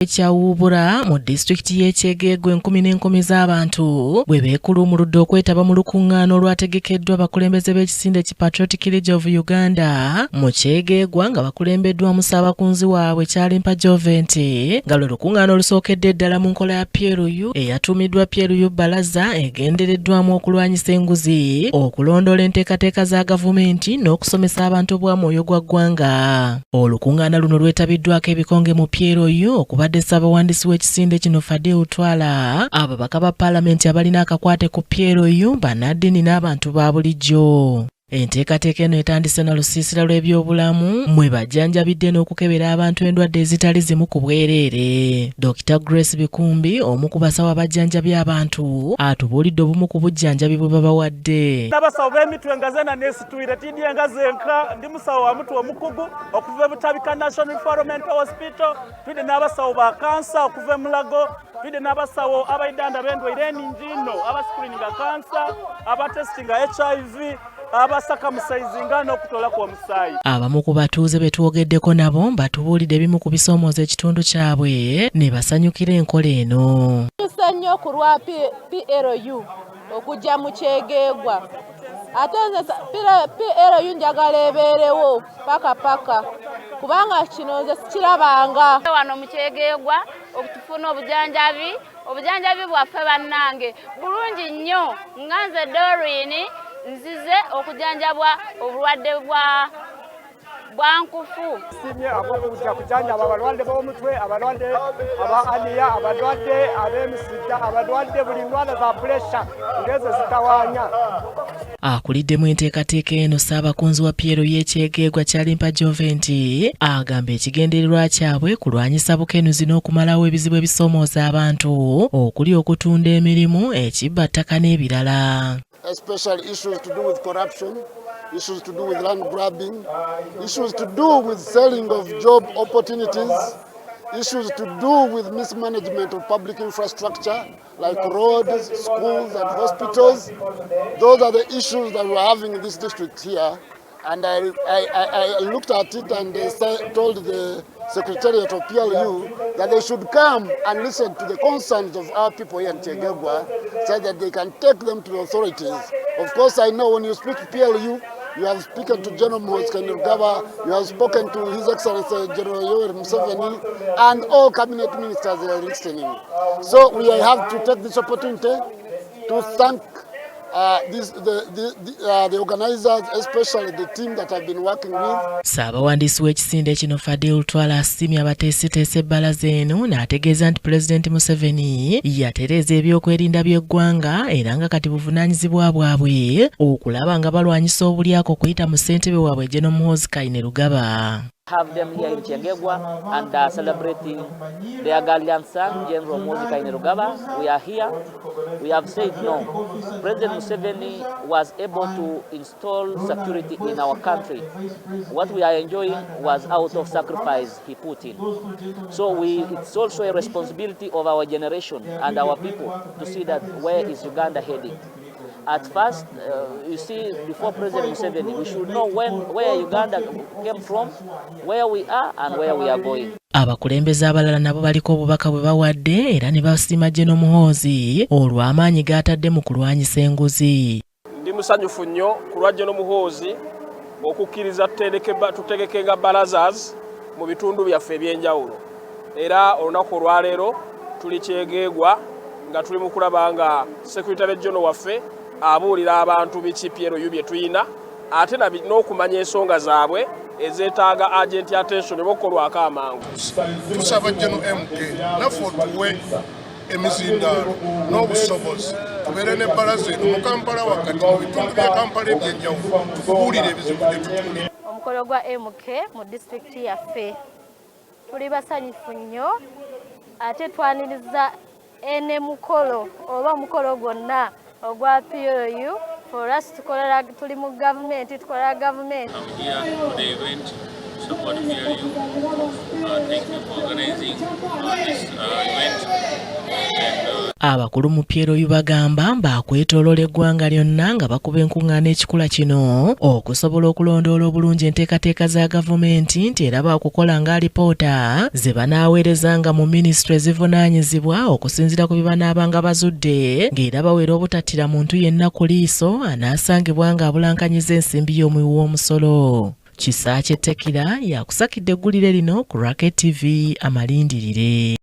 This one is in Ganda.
Kyawuubula mu disitulikiti y'e Kyegegwa, enkumi n'enkumi z'abantu bwe beekuluumuludde okwetaba mu lukuŋŋaana olwategekeddwa abakulembeze b'ekisinde ki Patriotic League of Uganda mu Kyegegwa, nga bakulembeddwamu ssaabakunzi waabwe Kyalimpa Jovent, nga lwe lukuŋŋaana olusookedde ddala mu nkola ya PLU eyatuumiddwa PLU Balaza, egendereddwamu okulwanyisa enguzi, okulondoola enteekateeka za gavumenti n'okusomesa abantu obwamwoyo gwa ggwanga. Olukuŋŋaana luno lwetabiddwako ebikonge mu PLU okubadde ssaabawandiisi w'ekisinde kino Fadil Twala, ababaka ba paalamenti abalina akakwate ku PLU, bannaddiini n'abantu ba bulijjo. Enteekateeka eno etandise na lusiisira lw'ebyobulamu mwe bajjanjabidde n'okukebera abantu endwadde ezitali zimu ku bwereere. Dr Grace Bikumbi, omu ku basawo abajjanjabya abantu, atubuulidde obumu ku bujjanjabi bwe babawadde. Abasawo b'emitwe nga zena nesitwire tidye nga zenka, ndi musawo wa mutwe omukugu okuva e Butabika National Referral Mental Hospital. Twide n'abasawo ba kansa okuva e Mulago, twide n'abasawo abaidanda b'endwaire eningi ino, abascreeninga kansa, abatestinga HIV, abasakamusaizinga n'okutolaku omusaayi. Abamu ku batuuze be twogeddeko nabo batubuulidde ebimu ku bisoomooza ekitundu kyabwe ne basanyukira enkola eno. Tusanyuse nnyo ku lwa PLU okujja mu Kyegeegwa, ate nze PLU njagala ebeerewo paka paka, kubanga kino nze sikirabanga. Wano mu Kyegeegwa okutufuna obujanjabi, obujanjabi bwaffe bannange bulungi nnyo. Nga nze Dorin, nzize okujanjabwa obulwadde bwa bwankufu. Simye abokujja kujanjaba abalwadde b'omutwe, abalwadde aba aniya, abalwadde ab'emisujja, abalwadde buli ndwala za puresha ng'ezo zitawaanya. Akuliddemu enteekateeka eno, ssaabakunzi wa PLU y'e Kyegegwa Kyalimpa Jovent, agamba ekigendererwa kyabwe kulwanyisa bukenuzi n'okumalawo ebizibu ebisoomooza abantu okuli okutunda emirimu, ekibba ttaka n'ebirala. Especially issues to do with corruption, issues to do with land grabbing, issues to do with selling of job opportunities, issues to do with mismanagement of public infrastructure like roads, schools and hospitals. Those are the issues that we're having in this district here. And I looked at it and told the Secretariat of PLU that they should come and listen to the concerns of our people here in Kyegegwa so that they can take them to the authorities. Of course, I know when you speak to PLU, you have spoken to General Muhoozi Kainerugaba, you have spoken to His Excellency General Yoweri Museveni, and all cabinet ministers are listening. So we have to take this opportunity to thank the organizers, especially the team that I've been working with. Ssaabawandiisi w'ekisinde kino Fadil Twala asiimye abateeseteese ebbalaza eno n'ategeeza nti Pulezidenti Museveni yatereeza ebyokwerinda by'eggwanga era nga kati buvunaanyizibwa bwabwe okulaba nga balwanyisa obulyako okuyita mu ssentebe waabwe General Muhoozi Kainerugaba. Have them here in Kyegegwa and celebrating their gallant son, General Muhoozi Kainerugaba. We are here. We have said no. President Museveni was able to install security in our country. What we are enjoying was out of sacrifice he put in. So it's also a responsibility of our generation and our people to see that where is Uganda heading. At first, you see, before President Museveni, we should know where Uganda came from, where we are, and where we are going. Abakulembeze abalala nabo baliko obubaka bwe bawadde era ne basiima General Muhoozi olw'amaanyi g'atadde mu kulwanyisa enguzi. Ndi musanyufu nnyo ku lwa General Muhoozi okukkiriza tutegekenga barazas mu bitundu byaffe ebyenjawulo, era olunaku olwaleero tuli Kyegeegwa nga tuli mu kulaba nga Secretary General waffe abuulira abantu biki PLU bye tuyina, ate n'okumanya ensonga zaabwe ezeetaaga urgent attention oba okukolwako amangu. Tusaba General MK naffe otuwe emizindaalo n'obusobozi tubeere n'ebbalaza eno mu Kampala wakati, mu bitundu bya Kampala ebyenjawulo, tukubuulire ebizibu bye tutuulira. Omukolo gwa MK mu disitulikiti yaffe, tuli basanyufu nnyo, ate twaniriza ene mukolo oba omukolo gwonna ogwa PLU. For us, tukolera, tuli mu gavumenti, tukolera gavumenti. I'm here for the event to support PLU. Thank you for organizing this event. And Abakulu mu PLU bagamba baakwetooloola eggwanga lyonna nga bakuba enkuŋŋaana ekikula kino okusobola okulondoola obulungi enteekateeka za gavumenti nti era baakukola nga alipoota ze banaaweerezanga mu minisitule ezivunaanyizibwa okusinziira ku bye banaabanga bazudde ng'era bawera obutattira muntu yenna ku liiso anaasangibwa ng'abulankanyiza ensimbi y'omuwi w'omusolo. Kisaakye Tekira yakusakidde eggulire lino ku Rocket TV amalindirire.